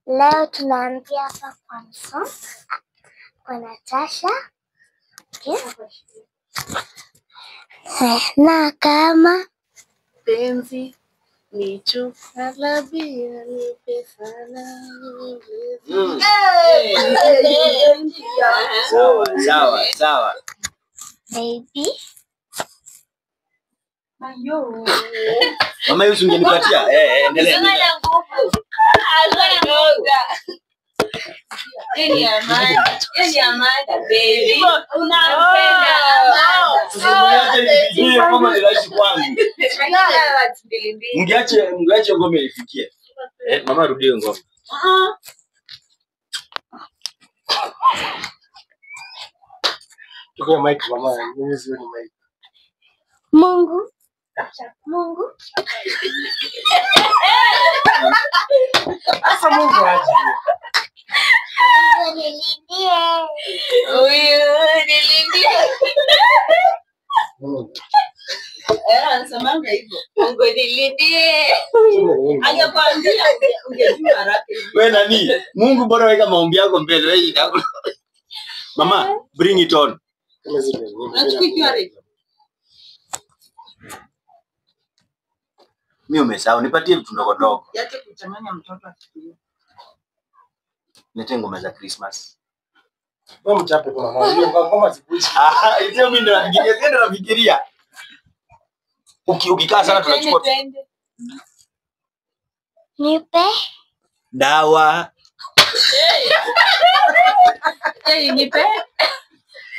Leo tunaanzia hapa kwa Mso, kwa Natasha. Okay. Na kama Penzi ni chupa la bia, nipe sana. Sawa, sawa, sawa. Baby. Mama Yusu ungenipatia. Endelea. Mngeache ngoma ifikie. Mama rudie ngoma. Tuko mic mama, mimi sioni mic. Mungu. Mungu. Sasa Mungu aje. Mungu nilindie. Huyu nilindie. Mungu. Anasemanga hivyo. Mungu nilindie. Angekwambia ungejua haraka. Wewe nani? Mungu bora weka maombi yako mbele wewe. Mama, bring it on. Mimi umesahau, nipatie vitu ndogo ndogo. Yache kuchanganya mtoto akifikiria. Nilete ngoma za Christmas. Wewe mchape kwa mama. Hiyo ngoma zikuji. Ah, hiyo mimi ndo nafikiria, sio ndo nafikiria. Ukikaa sana tunachukua. Nipe dawa. Hey, nipe.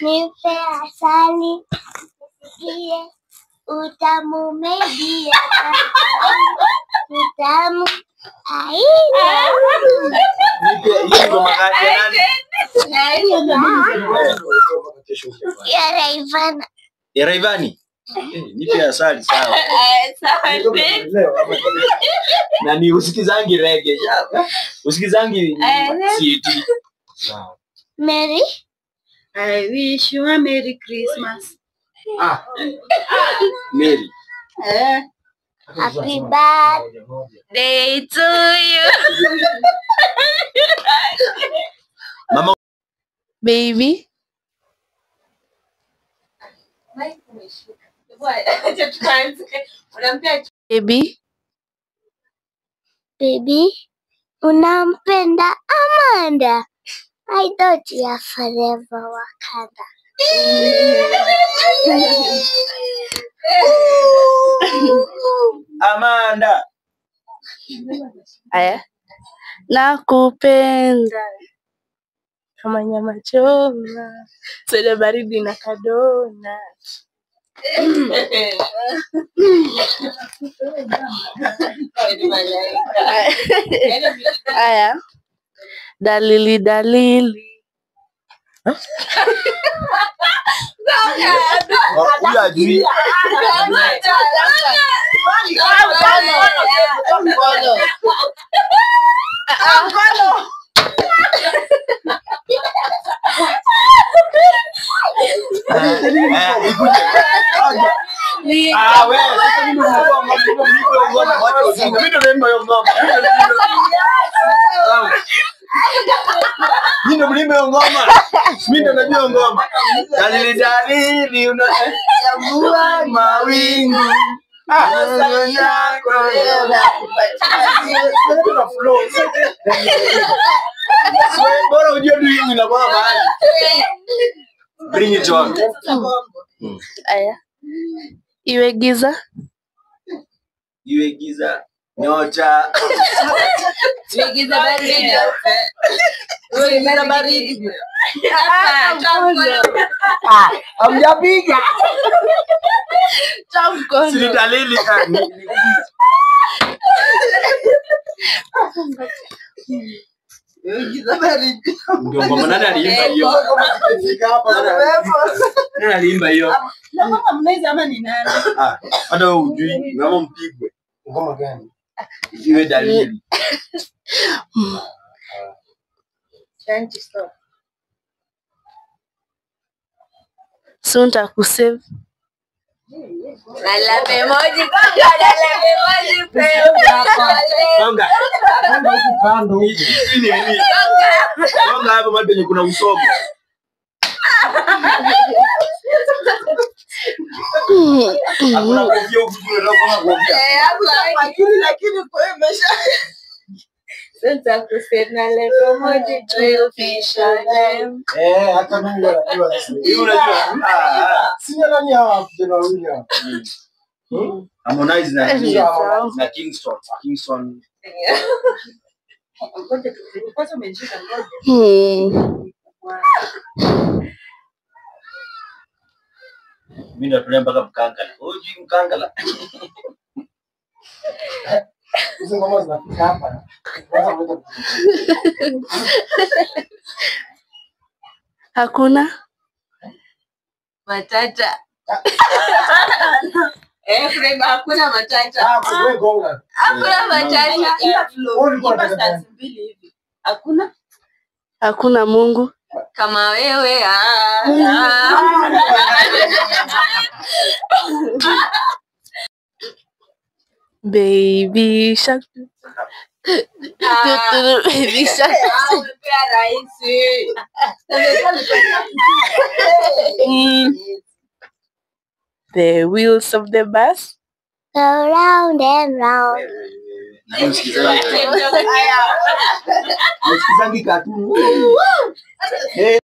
Nipe asali. Nisikie utamu media. Utamu aina. Nipe hiyo ngoma gani? Ya Rayvanny. Ya Rayvanny? Nipe asali sawa. Na ni usikizangi reggae. Usikizangi city. Mary. I wish you a Merry Christmas. Ah. Mary. Happy birthday to you. Mama. Baby. Baby. Baby, unampenda Amanda. I thought you are forever Wakanda. Amanda. Aya. Nakupenda kama nyama choma, soda baridi na kadona. Aya. Dalili dalili. Mimi ndo najua ngoma. Dalili dalili unayavua mawingu. Bora ujue tu hiyo inakuwa mahali. Bring it on. Aya. Iwe giza. Iwe giza. Nyota. Iwe giza baridi. Iwe giza baridi. Hamjapiga. Mkono. Si dalili. Ndio ngoma nani aliimba hiyo? Nani aliimba hiyo? Na mama mnaiza ama ni nani? Ah, hata wewe hujui, mama mpigwe. Ngoma gani? Iwe dalili. Stop. Soon nitakusave. Na emoji gonga, na emoji pepe. Gonga. Kando huku kando huku. Hii ni nini? Gonga hapo mahali penye kuna usomo. Hakuna kofia huku tunataka kugonga kofia. Eh, hapo Lakini lakini kwa hiyo imesha. Sasa kusema leo emoji drill them. Eh, hata mimi najua sasa. Hii unajua? Ah, ah. Sina nani hawa vijana wawili hawa. Hmm? Harmonize na Sio Harmonize. na Kingston. Kingston. Ngoja tu- kwanza umenishika ngoja. Mimi natulia mpaka Mkangala. Hujui Mkangala? Hizo ngoma zinafika hapa. Kwanza ngoja. Hakuna. Matata. Eh, Frema, hakuna matata. Ah, wewe gonga. Hakuna matata. Imba flow. Wewe ulikuwa Imba unataka gani? stanza mbili hivi. Hakuna? Hakuna Mungu. Kama wewe ah, ah. Baby shark. Baby shark. Ah, umepea rahisi. The wheels of the bus. Go round and round. Na mimi msikizangi. Msikizangi cartoon. Eh.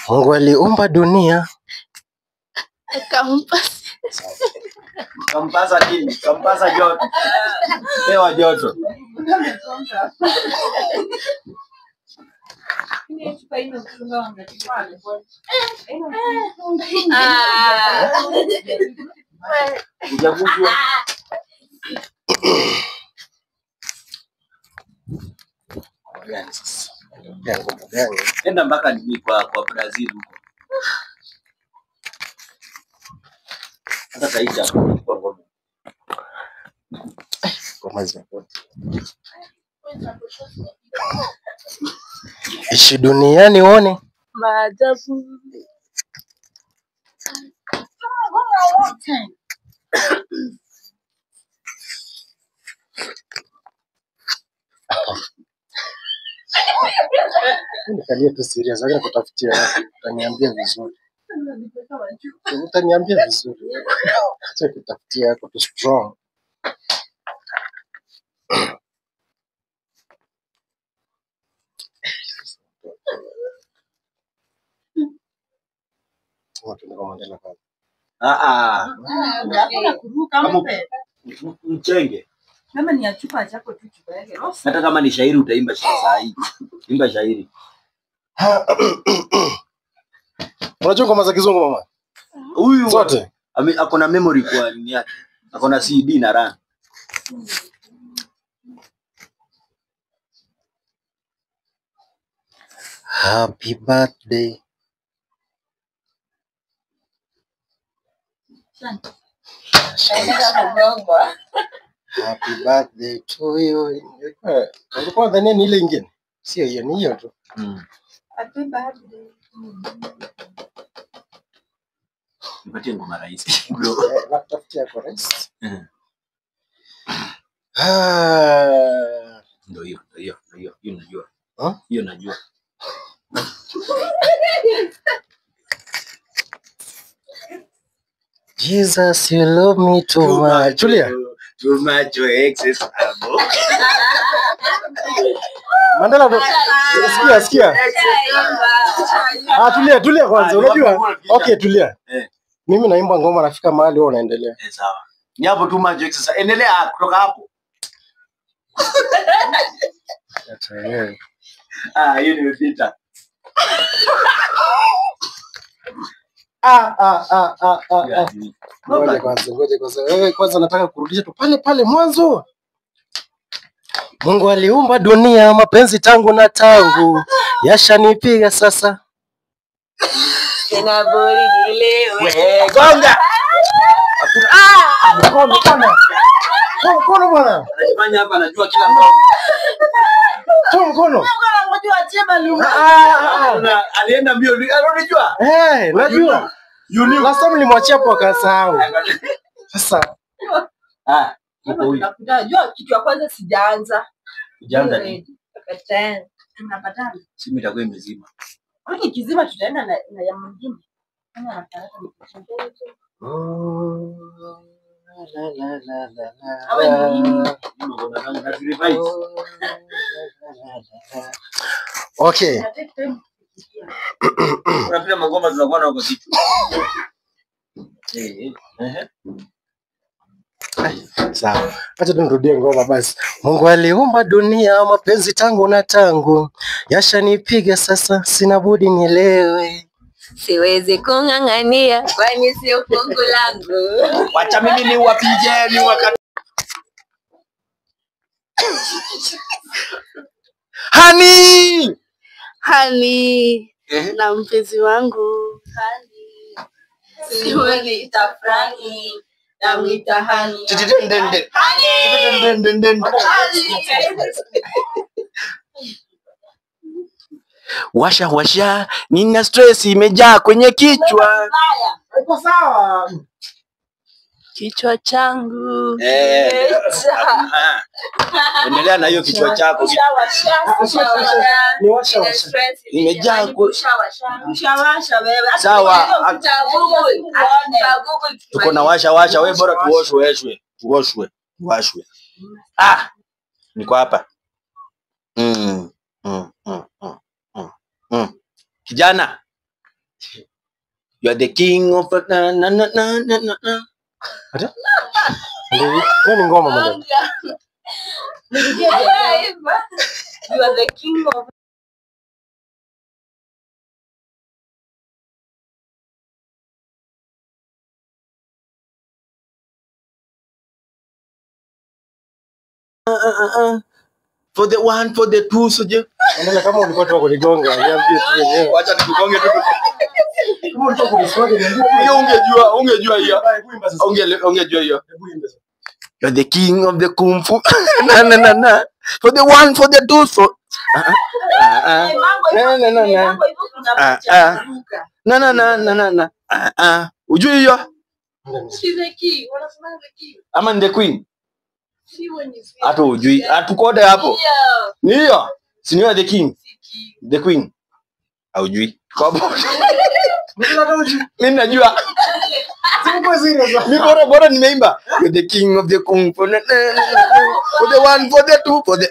Mungu aliumba dunia. Akampa Kampasa nini? Kampasa joto. Pewa joto. Ah. Hujaguswa. Ngoma gani sasa? Ya ngoma gani? Enda mpaka nini kwa Brazil huko. Hata Taita kwa ngoma. Ngoma zimekuwa. Ishi duniani uone. maajabu. Nikalia tu serious, lakini kutafutia wapi? Utaniambia vizuri. Utaniambia vizuri. Acha kutafutia yako tu strong. Tuende kwa Mandela kwanza. Ah ah. Hakuna kuruka Kama- mpe. Mchenge. Kama ni ya chupa chako tu chupa yake. Rosa. Hata kama ni shairi utaimba saa hii. Imba shairi. Unajua ngoma za kizungu mama? Huyu Zote. Ako na memory kwa nini yake. Ako na CD na run. Happy birthday Happy birthday to you. Ulikuwa dhania ni ile ingine? Sio hiyo, ni hiyo tu. Happy birthday. Nipatie ngoma rahisi bro. Nakutafutia kwa rahisi. Ndio hiyo, ndio hiyo, ndio hiyo. Hiyo najua. Huh? Hiyo najua. Jesus, you love me too much. Julia. Too much your exes abo. Mandela ndo. Sikia, sikia. Ah, tulia, tulia kwanza. Unajua? Okay, tulia. Mimi naimba ngoma nafika mahali wewe unaendelea. Sawa. Ni hapo too much exes. Endelea kutoka hapo. Ah, hiyo nimepita. Ngoja kwanza, ngoja kwanza. Wewe kwanza nataka kurudisha tu pale pale mwanzo. Mungu aliumba dunia, mapenzi tangu na tangu yashanipiga sasa. Sina budi nilewe. Gonga. Mkono bwana. Mkono bwana. Anajifanya hapa anajua kila ngoma. Toa mkono. Alienda mbio, unajua? Eh, najua. Last time nilimwachia hapo akasahau. Sasa ah, uko huyu. Unajua kitu ya kwanza sijaanza. Hujaanza nini? Tunapatana. Simu itakuwa imezima. Wiki kizima tutaenda na ya mwingine. Kama anataka la la la la la. Awe ni nini? Okay. Unapita mangoma tunakuwa na kwa kichwa. Sawa. Acha tunirudie ngoma basi. Mungu aliumba dunia, mapenzi tangu na tangu yashanipiga sasa, sina budi nielewe. Siwezi kung'ang'ania kwani sio fungu langu. Wacha mimi niwapige niwakate. Hani! Hani na mpenzi wangu. Hani. Siwezi itafrani na mwita hani. Hani! Washa washa, nina stress imejaa kwenye kichwa. Iko sawa. Kichwa changu. Endelea na hiyo kichwa chako. Ni washa washa. Imejaa Ushawasha wewe. Sawa. Tuko na washa washa, wewe bora tuoshwe eshwe. Tuoshwe, tuwashwe. Ah, niko hapa. Kijana, you are the king of na na na na na na. Ata? Ndio ni ngoma madam. You are the king of For the one, for the two, so je. Endelea kama ulikuwa tu kunigonga, niambie tu wenyewe. Wacha nikugonge tu. Kama ulikuwa kuniswaga niambie. Hiyo ungejua, ungejua hiyo. Hebu imba sasa. Ungejua hiyo. Hebu imba sasa. You're the king of the kung fu. Na na na na. For the one, for the two, for na na na na. Na na na na na na. Ujui hiyo? Ama ni the queen? Hata ujui. Hatukode hapo. Ni hiyo. Si ni the king. The queen. Haujui. Kwa hapo. Mimi najua. Mimi bora bora nimeimba. You're the king of the kung fu. Na, na, na, na. For the one, for the two, for the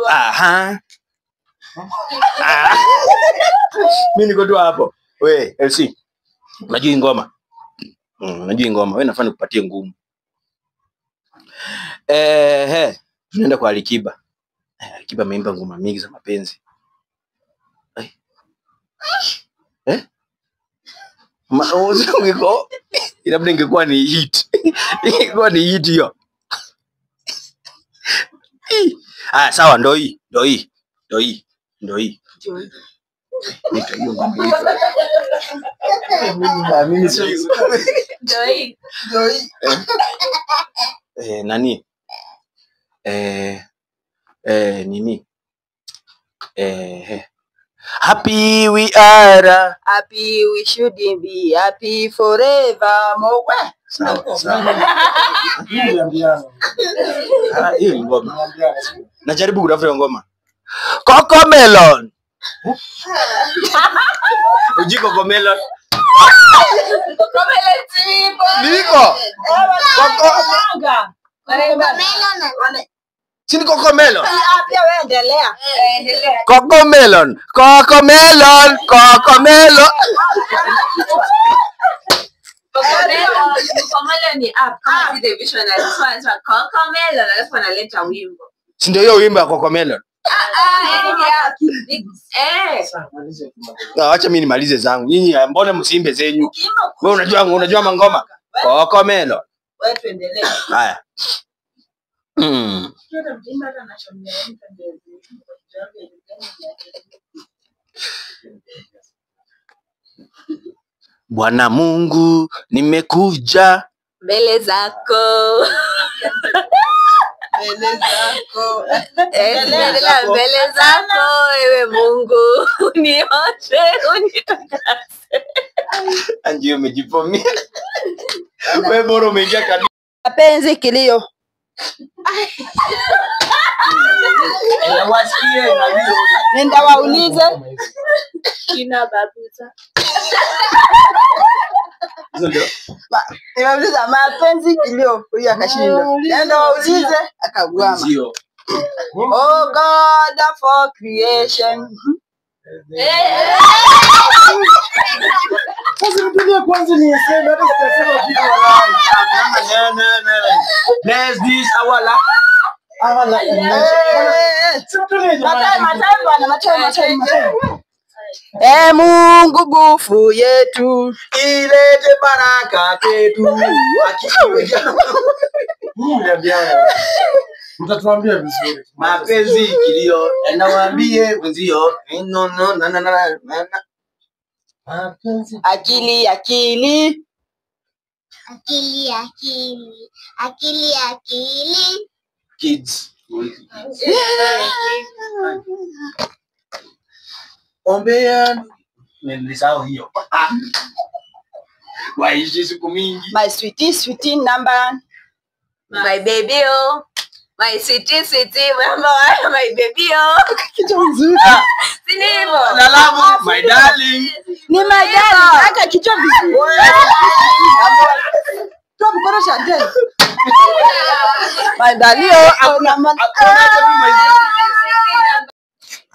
aha. Ah. Mimi niko tu hapo. We, LC. Unajua ngoma? Unajua ngoma. Wewe nafaa nikupatie ngumu. Tunaenda kwa Alikiba. Alikiba ameimba ngoma mingi za mapenzi. Labda ingekuwa ni hit. Ingekuwa ni hit hiyo. Ah, sawa, ndo hii, ndo hii. Ndo hii. Ndo hii. Hiyo ngoma inaitwa. Mimi sijui. Joy. Nani? Nini? Happy we are. Happy we should be happy forever. More. Sawa, sawa. Hiyo ni ngoma. Najaribu kutafuta hiyo ngoma. Cocomelon. Uji Cocomelon. Cocomelon sipo. Niko. Si ni Cocomelon. Pia wewe endelea. Endelea. Cocomelon. Cocomelon. Cocomelon. Cocomelon ni app kama si the visionary. So anaitwa Cocomelon alafu analeta wimbo. Si ndio hiyo wimbo ya Cocomelon? Acha mimi nimalize zangu. Nyinyi mbona msiimbe zenyu? Wewe unajua mangoma? Cocomelon. Wewe tuendelee. Haya. Bwana Mungu, nimekuja mbele zako. Mbele zako. Mbele zako ewe Mungu, unioshe, unitakase. Anjio umejipomia. Wewe bora umeingia kanisa. Mapenzi kilio. Wasikie na hiyo. Nenda waulize. Kina babuza. Nimeuliza mapenzi kilio, huyu akashinda. Nenda waulize akagwama. Oh God for creation. Sasa mtulie kwanza niseme hata sitasema kitu wala. Bless this our life. Awala. Mataifa. Mungu nguvu yetu ilete baraka kwetu. Mtatuambia vizuri. Mapenzi kilio, nawaambie wenzio, no no na na na na. Mapenzi akili akili akili akili akili akili kids. Ombea nilisahau hiyo. Waishi siku mingi. My sweetie sweetie number my baby oh. My sweetie sweetie number my baby oh. Kitu mzuri. Si hivyo. Lalamu my darling. Ni my darling. Aka kichwa vizuri. Toa mkono shante. My darling oh.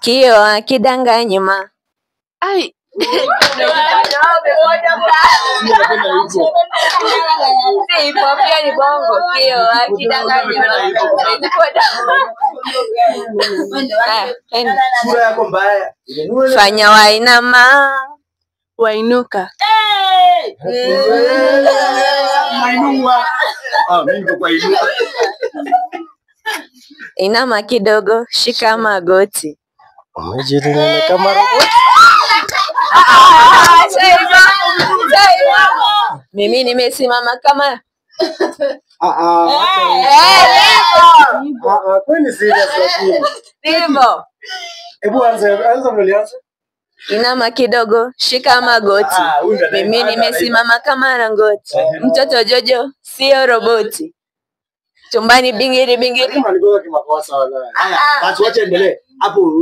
Kio akidanganyima. Ai. Si pia ni bongo. Kio akidanganyima. Sura yako mbaya. Fanya wainama. Wainuka. Mainua. Ah, mimi kwa inua. Inama kidogo, shika magoti. Umejiringa kama roboti. Mimi nimesimama kama Kwani serious lakini. Hivyo. Hebu anza mlianza. Inama kidogo, shika magoti. Mimi nimesimama kama rangoti. Mtoto Jojo sio roboti. Chumbani bingiri bingiri. Kama alikuwa kimakosa wala. Haya, basi wacha endelee. Hapo.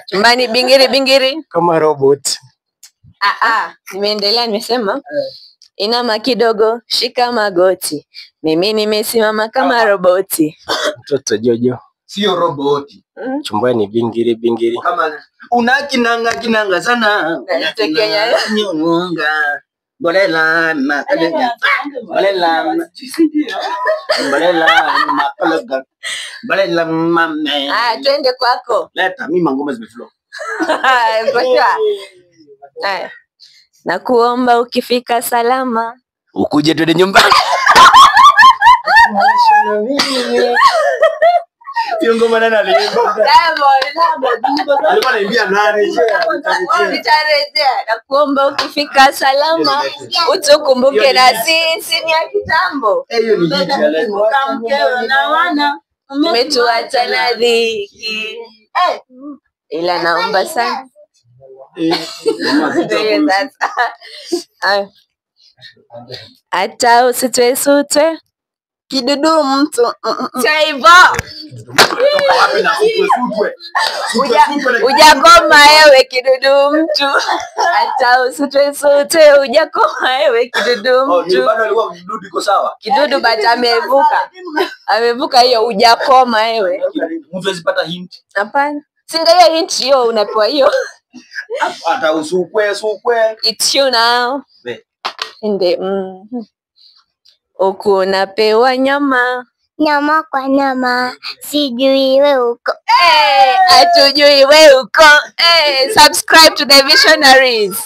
Chumbani bingiri bingiri kama robot. Nimeendelea nimesema. Inama kidogo, shika magoti. Mimi nimesimama kama roboti. Mtoto Jojo sio roboti. Chumbani bingiri bingiri. Kama unakinanga kinanga sana. Nyonga. Bolela makalega. Bolela. Bolela makalega. Bolela mame. Twende kwako. Leta mimi ngoma zimeflow. Haya. Nakuomba ukifika salama ukuje twende nyumbani. Hiyo ngoma nani aliimba? Diamond, Diamond. Alikuwa anaimbia nani? Nitarejea na kuomba ukifika salama utukumbuke na sisi ni ya kitambo. Eh, hiyo ni hit ya leo. Kumbuka mkeo na wana Umetuacha na dhiki. Eh, Ila naomba sana. Eh, mama, Ndio sasa. Aya. Hata usitwe sutwe. kidudu mtu Sio hivyo. Wapi na sutwe sutwe? Sutwe sutwe na Hujakoma ewe kidudu mtu. Hata usitwe sutwe hujakoma ewe kidudu Oh, ni mtu. bado alikuwa kidudu iko sawa. Kidudu but amevuka. Amevuka hiyo hujakoma ewe. Mtu hawezi pata hint. Hapana. Si ndio hiyo hint hiyo unapewa hiyo. Hata usukwe sukwe. It's you now. We. Inde. Huku unapewa nyama. Nyama kwa nyama, sijui we uko. Eh, hatujui we uko. Eh, subscribe to the Visionaries.